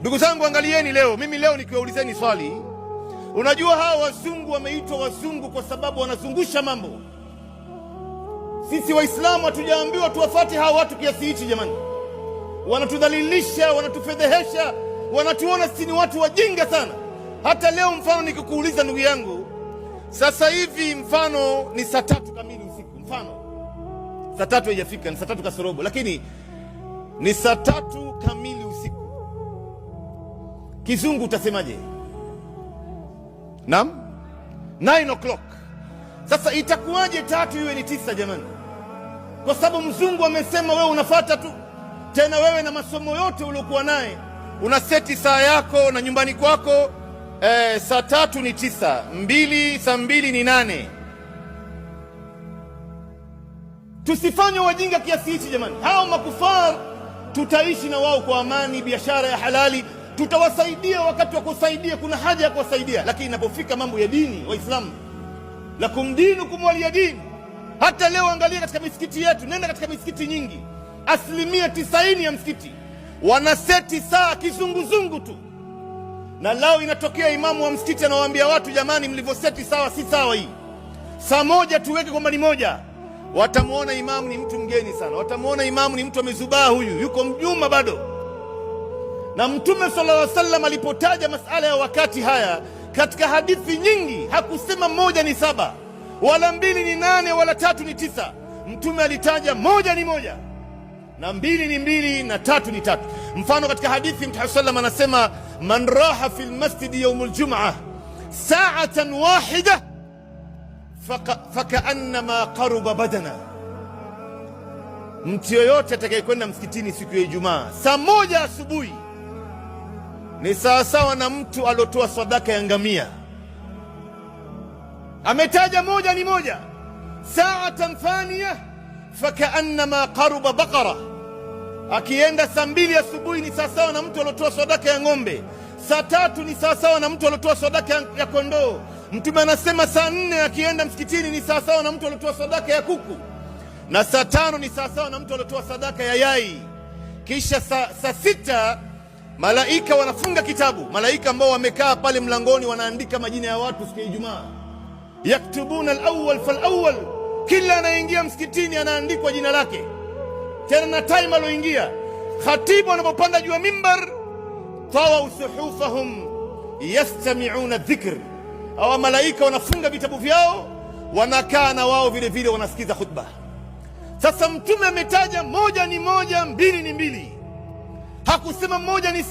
Ndugu zangu, angalieni leo, mimi leo nikiwaulizeni swali, unajua hawa wazungu wameitwa wazungu kwa sababu wanazungusha mambo. Sisi Waislamu hatujaambiwa tuwafate hawa watu kiasi hichi jamani. Wanatudhalilisha, wanatufedhehesha, wanatuona sisi ni watu wajinga sana. Hata leo mfano nikikuuliza ndugu yangu, sasa hivi mfano ni saa 3 kamili usiku, mfano saa 3 haijafika, ni saa 3 kasorobo, lakini ni saa 3 kamili usiku. Kizungu utasemaje? Naam, 9 o'clock. Sasa itakuwaje 3 iwe ni 9 jamani? Kwa sababu mzungu amesema, wewe unafata tu. Tena wewe na masomo yote uliokuwa naye unaseti saa yako na nyumbani kwako, saa 3 ni 9, 2 saa 2 ni 8. Tusifanye wajinga kiasi hichi jamani. Hao makufar tutaishi na wao kwa amani, biashara ya halali tutawasaidia wakati wa kusaidia, kuna haja ya kuwasaidia, lakini inapofika mambo ya dini, Waislamu, lakum dinukum waliya dini. Hata leo angalia katika misikiti yetu, nenda katika misikiti nyingi, 90% ya msikiti wanaseti saa kizunguzungu tu, na lao inatokea imamu wa msikiti anawaambia watu, jamani, mlivyoseti sawa si sawa, hii saa 1 tuweke kwamba ni 1. Watamuona imamu ni mtu mgeni sana, watamuona imamu ni mtu amezubaa, huyu yuko mjuma bado. Na Mtume sallallahu alaihi wasallam alipotaja masala ya wakati haya katika hadithi nyingi hakusema 1 ni 7 wala 2 ni 8 wala 3 ni 9. Mtume alitaja 1 ni 1 na 2 ni 2 na 3 ni 3. Mfano katika hadithi Mtume sallallahu alaihi wasallam anasema, man raha fil masjidi yawm aljum'ah sa'atan wahida fakaannama qaruba badana. Mtu yoyote atakayekwenda msikitini siku ya Ijumaa saa 1 asubuhi ni sawasawa na mtu aliotoa sadaka ya ngamia. Ametaja 1 ni 1. Saatan thaniya fakaannama qaruba baqara. Akienda saa 2 asubuhi ni sawasawa na mtu aliotoa sadaka ya ng'ombe. Saa 3 ni sawasawa na mtu aliotoa sadaka ya kondoo. Mtume anasema saa 4 akienda msikitini ni sawasawa na mtu aliotoa sadaka ya kuku, na saa 5 ni sawasawa na mtu aliotoa sadaka ya yai. Kisha saa 6 malaika wanafunga kitabu, malaika ambao wamekaa pale mlangoni wanaandika majina ya watu siku ya Ijumaa, yaktubuna alawwal falawwal, kila anaingia msikitini anaandikwa jina lake, tena na time aloingia. Khatibu anapopanda juu ya mimbar, tawau suhufahum yastami'una dhikr, awa malaika wanafunga vitabu vyao, wanakaa na wao vile vile wanasikiza khutba. Sasa Mtume ametaja 1 ni 1, 2 ni 2, hakusema 1 ni